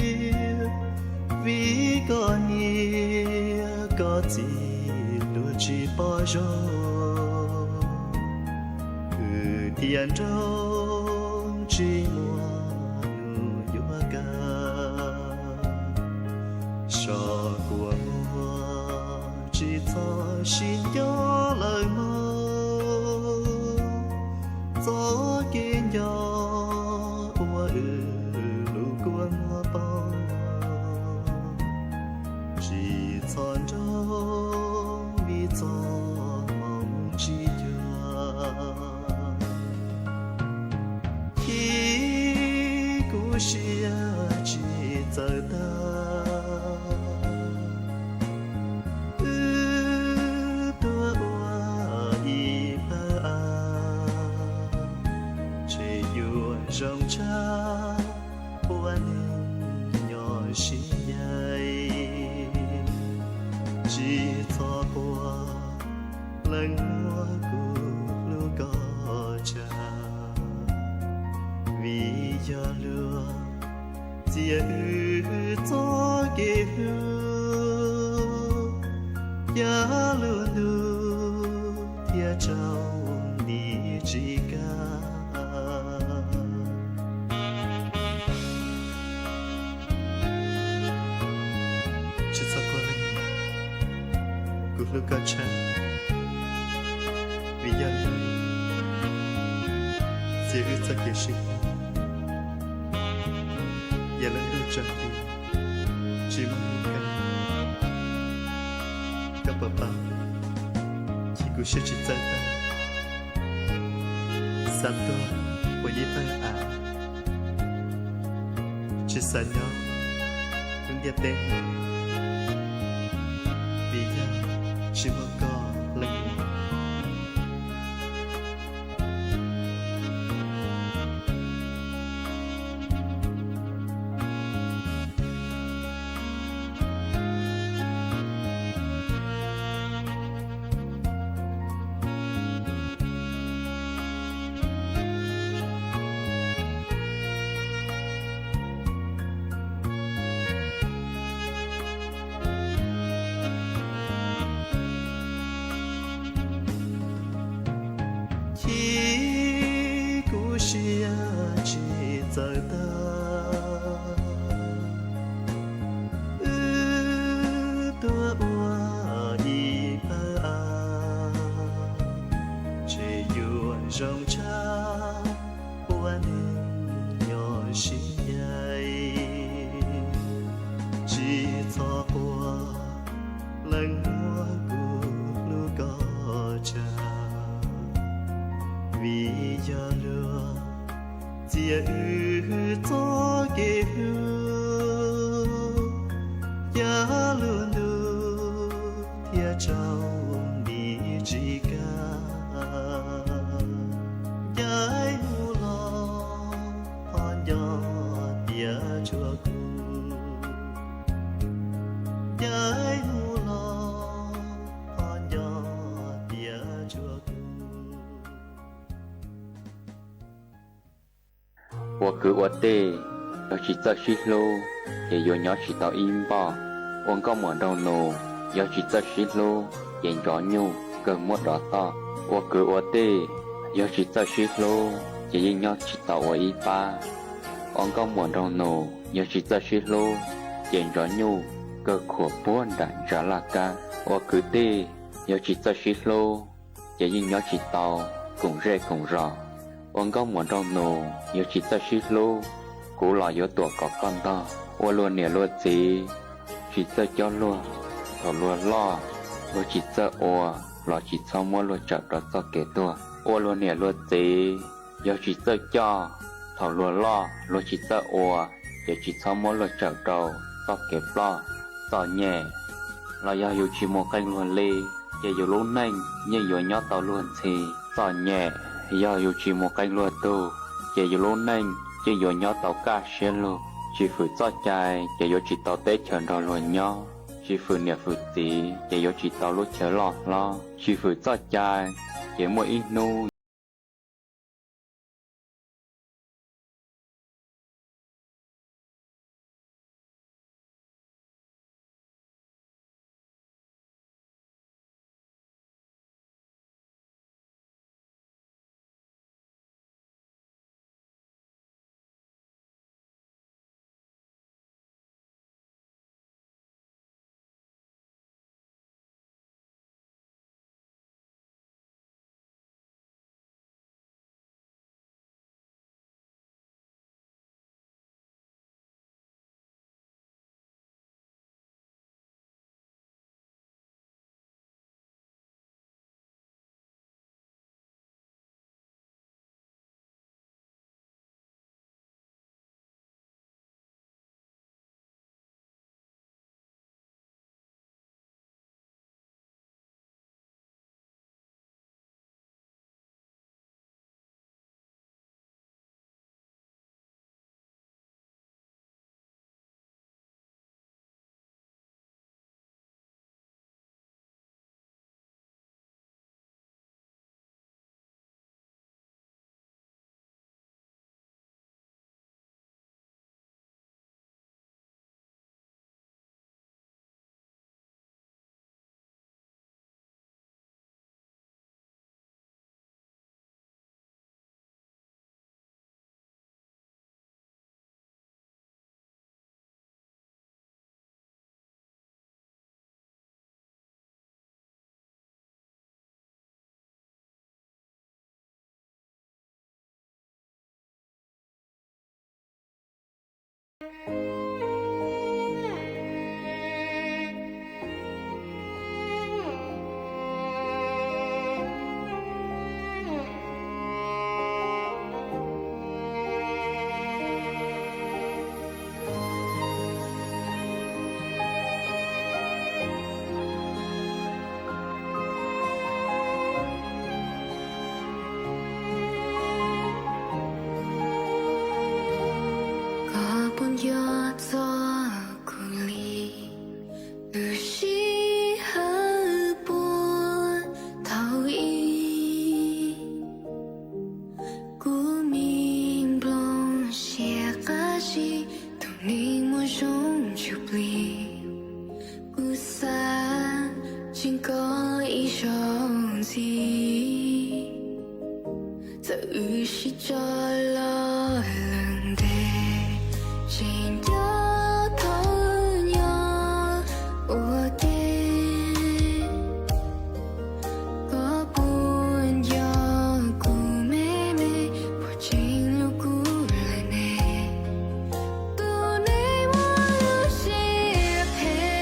vim koj niam koj txiv luag tsis pom zoo, wb thiaj nrog tsis muaj nus yuav kawg. Sov kua muag tsis txhob sib nco lawm mog, txoj kev nco ua wb lub kua muag poob. Tsis txhob nrog vim txoj hmoo tsis cuag, thiab kuv siab tsis txawj tag. Wb tuaj ua ib pawg av, ntshe yuav zoo tshaj ua neeg nyob sib ncaim. Tsis txhob quaj leej muab kuv hlub koj tshaj, vim yog luag txiav wb txoj kev hlub, yav lub ntuj thiaj tsaus nti tsis kaj. Tsis txhob quaj leej muam, kuv hlub koj tshaj, vim yog luag txiav wb txoj kev sib hlub, yav lub ntuj tsaus nti tsis muaj lub kaj. Koj puas paub, ces kuv siab tsis txawj tag, xav tuag ua ib pawg av, tsis xav nyob lub ntiaj teb no, vim yog tsis muaj koj leej muam. Quas leej muab kuv hlub kom tsawg, vim yog luag txiav wb txoj kev hlub, yav luag ntuj thiaj tsaus nti tsis kaj. Ncaim mus los ho nco tias tsuas kuv, ncaim mus los ho nco tias tsuas kuv. Ua kwv ua tij, yog tsis txawj sib hlub, ces yuav nyob tsis tau ib npoj. Ua nkauj muam nraug nus, yog tsis txawj sib hlub, ces ntsov nyuj kawg muab dov toj. Ua kwv ua tij, yog tsis txawj sib hlub, ces yeej nyob tsis tau ua ib pab. Ua nkauj muam nraug nus, yog tsis txawj sib hlub, ces ntsov nyuj kawg khuam puag nram ntsa laj kab. Ua kwv tij, yog tsis txawj sib hlub, ces yeej nyob tsis tau koom zej koom zos. Ua nkauj muam nraug nus, yog tsis txawj sib hlub, kuv los yuav tuam kom koj ntog. Ua luag niam luag txiv, tsis txawj cob luag, thaum luag loj, luag tsis txawj ua, los tsis txhob muab luag tsawm rau txoj kev tuag. Ua luag niam luag txiv, yog tsis txawj coj, thaum luag loj luag tsis txawj ua, ces tsis txhob muab luag tsawm rau txoj kev ploj. Txom nyem, los yog yus tsis mus qee luag li, ces yus lub neej yeej yuav nyob tau luag ntxhi. Txom nyem, yog yus tsis mus qee luag tug, ces yus lub neej yeej yuav nyob tau kaj siab lug. Tsis fwm txoj cai, ces yuav tsis tau teb chaws nrog luag nyob. Tsis fwm niam fwm txiv, ces yuav tsis tau lub chaw loj hlob. Tsis fwm txoj cai, ces muaj ib hnub Koj puas nco txog kuv li? Lub sij hawm puag thaum ub, kuv me nplooj siab qab zib, tus neeg muaj zoo tshaj plaws. Kuv xav tseem koj ib zaug ntxiv, txawm wb sib tso los lawm ntev, tseem nco thaum nyob ua ke. Koj puas nco kuv me me, puas tseem hlub kuv lawm ne? Tus neeg muaj lub siab phem,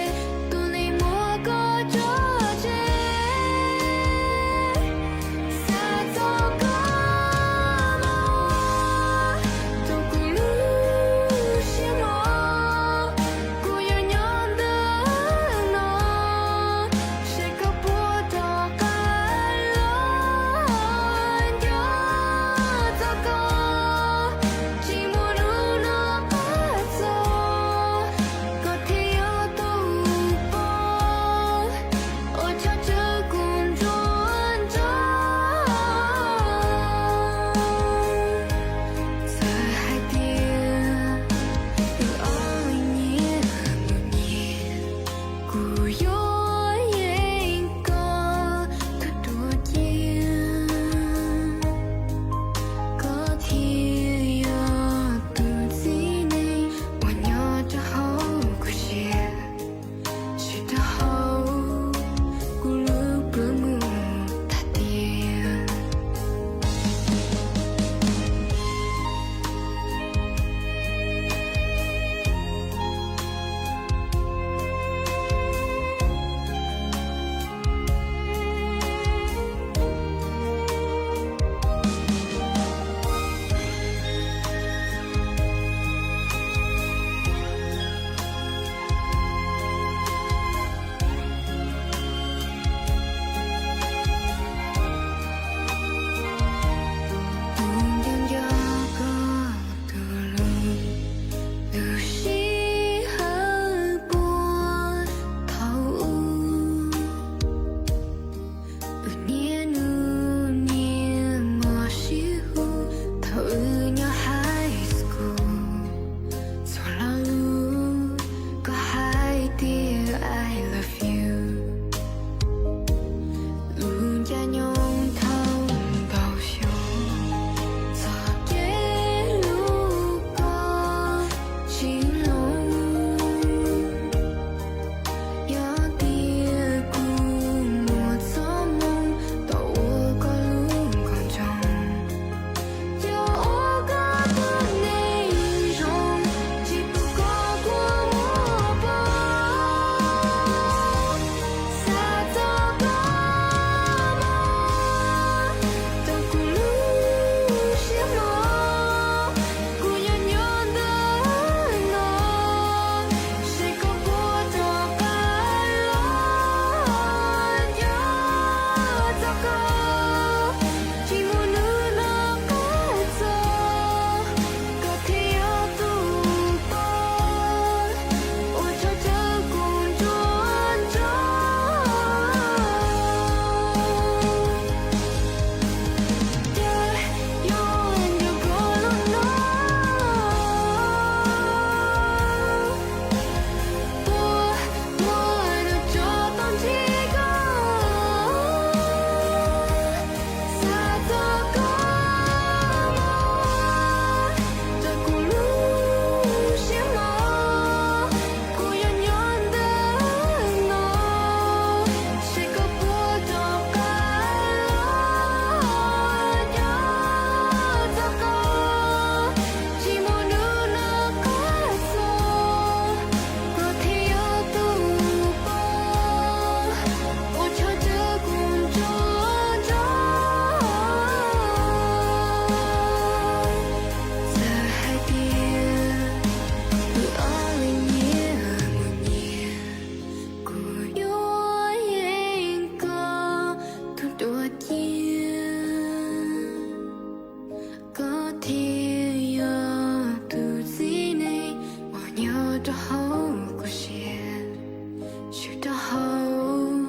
Tsuas rau hauv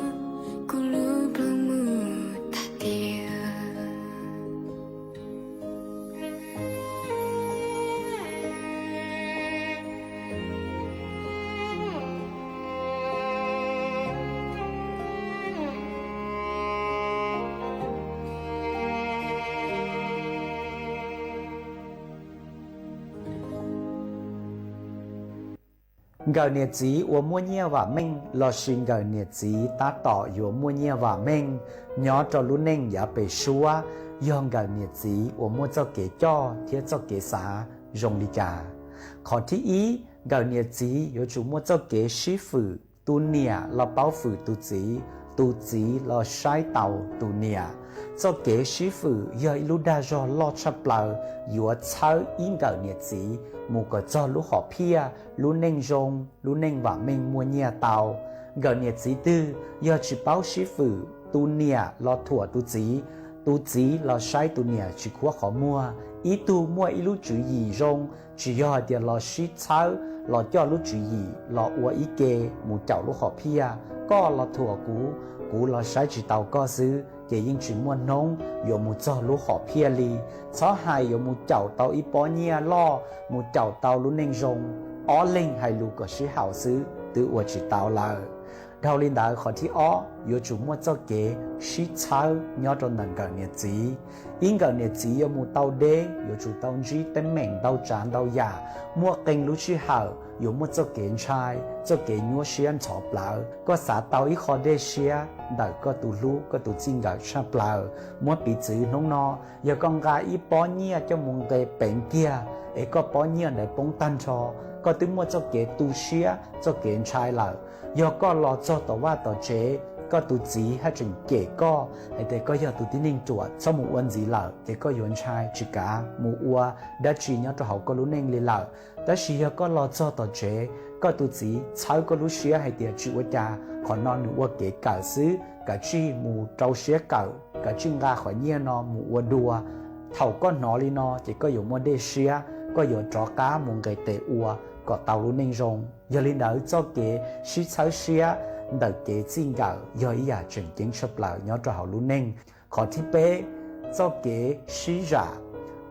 kuv lub nplua nuj tag tiag. Nkawm niam txiv uas muaj nyiaj vam meej lossis nkawm niam txiv tab tom yuav muaj nyiaj vam meej nyob rau lub neej yav pem suab, yog nkawm niam txiv uas muaj txoj kev coj thiab txoj kev xav zoo li cas. Qhov thib ib, nkawm niam txiv yuav tsum muaj txoj kev sib fwm, tus niam los paub fwm tus txiv, tus txiv los saib taus tus niam. Txoj kev sib fwm yog ib lub dag zog loj tshaj plaws yuav txhawb ib nkawm niam txiv mus kom txog lub hom phiaj, lub neej zoo, lub neej vam meej muaj nyiaj tau. Nkawm niam txiv twg yog tsis paub sib fwm, tus niam los thuam tus txiv, tus txiv los saib tus niam tsis khuab qhov muag. Ib tug muaj ib lub tswv yim zoo, tsis yog hais tias los sib txhawb, los coj lub tswv yim los ua ib ke mus caum lub hom phiaj, koj los thuam kuv, kuv los saib tsis taus koj xwb, ces yeej tsis muaj hnub yuav mus txog lub hom phiaj li. Txhob hais yuav mus caum tau ib pob nyiaj loj, mus caum tau lub neej zoo, ob leeg hais lus kom sib haum xwb twb ua tsis tau lawm. Dhau li ntawd, qhov thib ob, yuav tsum muaj txoj kev sib txhawb nyob rau ntawm nkawm niam txiv. Ib nkawm niam txiv yuav mus tau deb yuav tsum tau ntsib teeb meem ntau tsav ntau yam, muaj qee lub sij hawm yuav muaj txoj kev ntshai, txoj kev nyuaj siab ntxhov plawv. Koj xav tau ib qho dej siab ntawm koj tus hlub, koj tus txij nkawm tshaj plaws. Muab piv txwv hnub no, yog koj nqa ib pob nyiaj coj mus nqe peev kiag es koj pob nyiaj ntawd poob tag nrho, koj twb muaj txoj kev tu siab, txoj kev ntshai lawm. Yog koj los txog tom vaj tom tsev, koj tus txiv haj tseem cem koj hais tias koj yog tus tib neeg ruam, txhob mus ua ntxiv lawm, ces koj yuav ntshai tsis kav mus ua dab tsi nyob rau hauv koj lub neej li lawm. Tab sis yog koj los txog tom tsev, koj tus txiv txhawb koj lub siab hais tias tsis ua cas, qhov no nws ua kev kawm xwb, kav tsij mus rau siab kawm, kav tsij nqa qhov nyiaj no mus ua dua. Thaum koj hnov li no ces koj yuav muaj dej siab, koj yuav rov qab mus nqis tes ua kom tau lub neej zoo. Yog li ntawd, txoj kev sib txhawb siab ntawm kev txij nkawm yog ib yam tseem ceeb tshaj plaws nyob rau hauv lub neej. Qhov thib peb, txoj kev sib zam.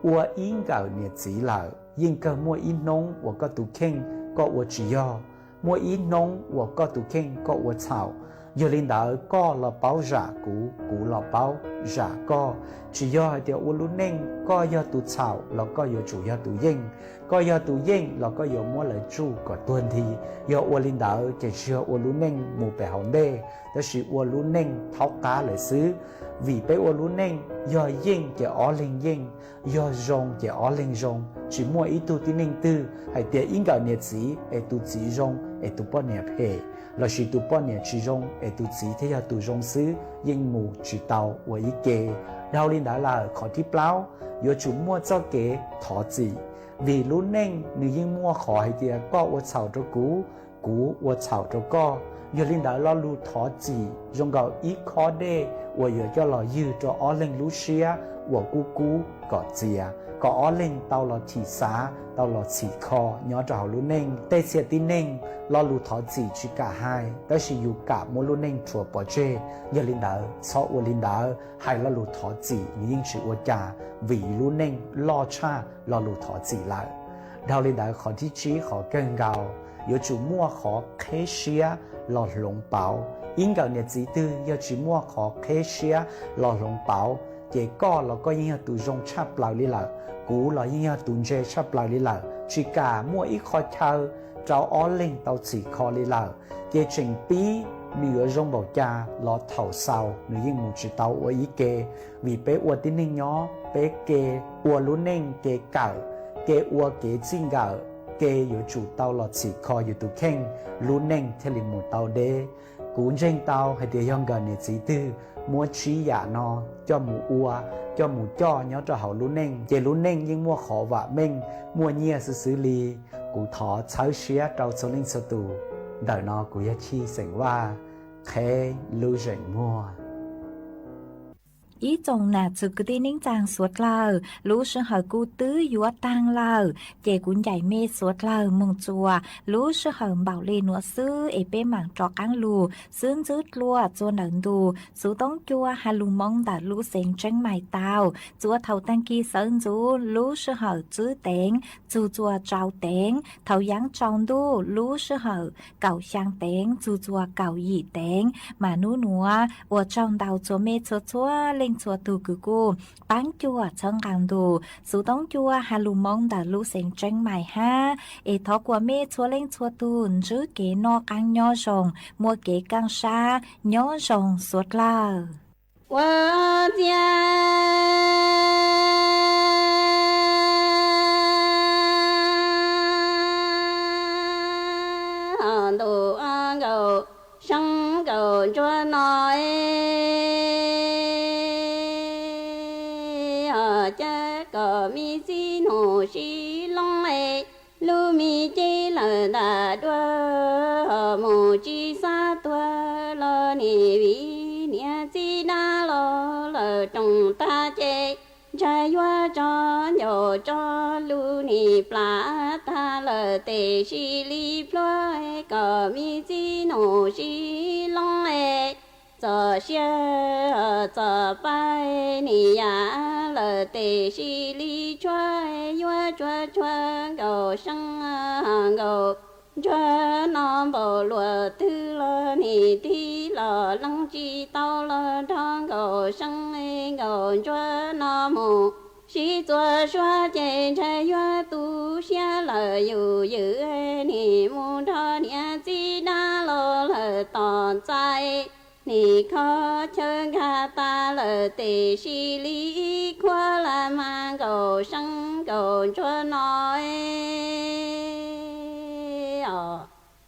Ua ib nkawm niam txiv lawm, yeej kawg muaj ib hnub uas koj tus kheej koj ua tsis yog, muaj ib hnub uas koj tus kheej koj ua txhaum. Yog li ntawd, koj los paub zam kuv, kuv los paub zam koj. Tsis yog hais tias ua lub neej koj yog tus txhaum los koj yuav tsum yog tus yeej, koj yog tus yeej los koj yuav muab lawv tsuj kom tuag nthi. Yog ua li ntawd ces tsis yog ua lub neej mus pem hauv ntej, tab sis ua lub neej thaub qab lawm xwb. Vim peb ua lub neej, yog yeej ces ob leeg yeej, yog zoo ces ob leeg zoo. Tsis muaj ib tug tib neeg twg hais tias ib nkawm niam txiv es tus txiv zoo es tus poj niam phem, lossis tus poj niam tsis zoo es tus txiv thiaj yog tus zoo xwb, yeej mus tsis tau ua ib ke. Dhau li ntawd lawm, qhov thib plaub, yuav tsum muaj txoj kev thov txim. Vim lub neej nws yeej muaj qhov hais tias koj ua txhaum rau kuv, kuv ua txhaum rau koj. Yog li ntawd, lo lus thov txim zoo nkaus ib khob dej uas yuav coj los ywg rau ob leeg lub siab uas kub kub kom txias, kom ob leeg tau los thim xav, tau los txhim kho nyob rau hauv lub neej. Tej txhia tib neeg, lo lus thov txim tsis kam hais, tab sis yus kam muab lub neej rhuav pov tseg. Yog li ntawd, txhob ua li ntawd, hais lo lus thov txim nws yeej tsis ua cas, vim lub neej loj tshaj lo lus thov txim lawm. Dhau li ntawd, qhov thib tsib, qhov kawg nkaus, yuav tsum muaj qhov qheb siab los hloov pauv. Ib nkawm niam txiv twg yog tsis muaj qhov qheb siab los hloov pauv, ces koj los koj yeej yog tus zoo tshaj plaws li lawm, kuv los yeej yog tus ntse tshaj plaws li lawm, tsis kam muaj ib qho chaw rau ob leeg tau txhim kho li lawm. Ces tseem pib, nws yuav zoo npaum cas los thaum xaus nws yeej mus tsis tau ua ib ke, vim peb ua tib neeg nyob, peb ke ua lub neej, ke kawm, ke ua kev txij nkawm, ke yuav tsum tau los txhim kho yus tus kheej, lub neej thiaj li mus tau deb. Kuv ntseeg tau hais tias yog nkawm niam txiv twg muab tsib yam no coj mus ua, coj mus coj nyob rau hauv lub neej, ces lub neej yeej muaj qhov vam meej, muaj nyiaj xwb xwb li. Kuv thov txhawb siab rau txhua leej txhua tus. Ntawm no kuv yog Chij xeem Vaj, qheb lub zeem muag. Ib tsoom nam txiv kwv tij neej tsaa suav dlawg, lub sij hawm kuj twb yuav taag lawm, ces kuv ncaim mej suav dlawg moog txuas lub sij hawm npaum le nuav xwb es peb maam rov qaab lug xwb ntxwb dlua txuas ntawm ntu xuv toob cua has lug moo ntawm lub xeev Tseeb Mais tau. Txuas thaum taag kis sawv ntxuv lub sij hawm txwb teev txug txuas tsau teev, thaum yaav tsaus ntuj lub sij hawm kaum xyaa teev txug txuas kaum yim teev. Mas nub nuav ua tsaug ntau txuas mej txhua txhua leej txhua tug kws kuj paab cuam txhawb nqaa ntu xuv toob cua has lug moo ntawm lub xeev Tseeb Mais hab. Es thov kuas mej txhua leej txhua tug ntsib kev noj qaab nyob zoo, muaj kev kaaj sab nyob zoo suav dlawg. Ua ciav ntuj nkaus seeb nkaus ntsuag no es, cas kom me txiv nus sib loo es, lub me cev lawm ntag dua, mus tsis xav tuag los nim vim niam txiv dab los lawm roos tag ces, ntshai yuav tso ncaus tso lug nim plam tag lawm tes sib li plhuav, kom me txiv nus sib loo es, txom siab txom pab nim yam lawm tes sib li tshuav, yuav tsuag tshuav nkaus seeb nkaus ntsuag no npaum luag twg los nim tig los leej tsis tau los nrog nkaus seeb nkaus ntsuag no mus sib txuas suav ces ntshai yuav tu siab lawm yus ywm nim mus nrog niam txiv dab los lawm tom txais, nim kho chaw nkag tas lawm tes sib li khuav las mas nkaus seeb nkaus ntsuag no es,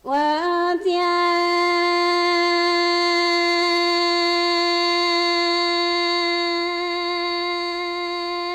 ua ciav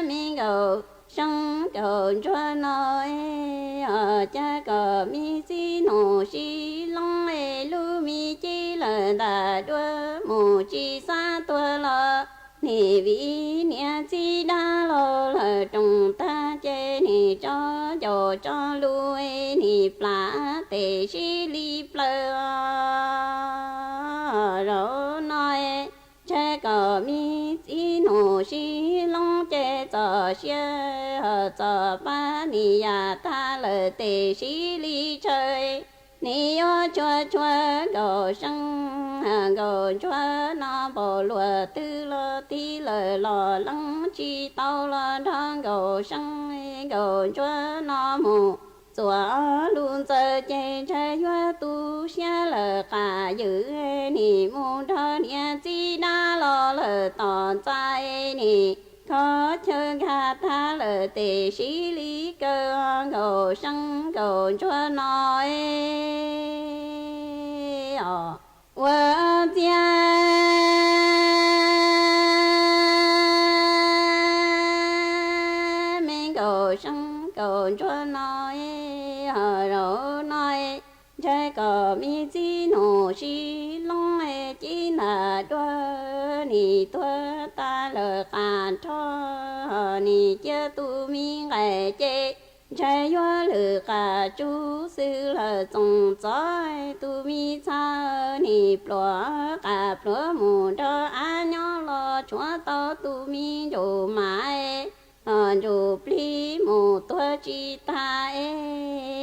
me nkaus seeb nkaus ntsuag no es, cas kom me txiv nus sib loo es, lub me cev lawm ntag dua, mus tsis xav tuag los nim vim niam txiv dab los lawm roos tag ces nim tso ncaus tso lug es nim plam tes sib li plawv zaum no es, ntshai kom me txiv nus sib loo ces txom siab txom pab nim yam tag lawm tes sib li tshaw, nim yuav tsuag tshuav nkaus seeb nkaus ntsuag no npaum luag twg los tig lawm los leej tsis tau los nrog nkaus seeb nkaus ntsuag no mus txuas lug ntxaws ces ntshai yuav tu siab lawm qas ywm nim mus nrog niam txiv dab los lawm tom txais nim kho chaw nkag tag lawm tes sib li kaw nkaus seeb nkaus ntsuag no es, ua ciav me nkaus seeb nkaus ntsuag no es, zaum no es, ntshai kom me txiv nus sib loo es, cev ntag dua nim tuag tas lawm qas nrho nim cia tus me nqaim ces, ntshai yuav lwm qas tsub xwb lawm txoov txob, tus me txha nim pluav qas pluav mus nrog av nyob los tshuav tau tus me ntsuj mas, ntsuj plig mus tuag tsis tag es,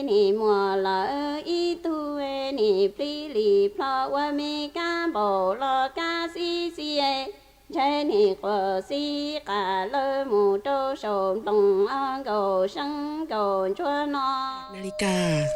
nim muaj lawm ib tug nim plig li plho ua me kab npaum los kab xib xis, ntshai nim quas xib qas lawv mus rau saum nploos nkaus seeb nkaus ntsuag no. Amelikas.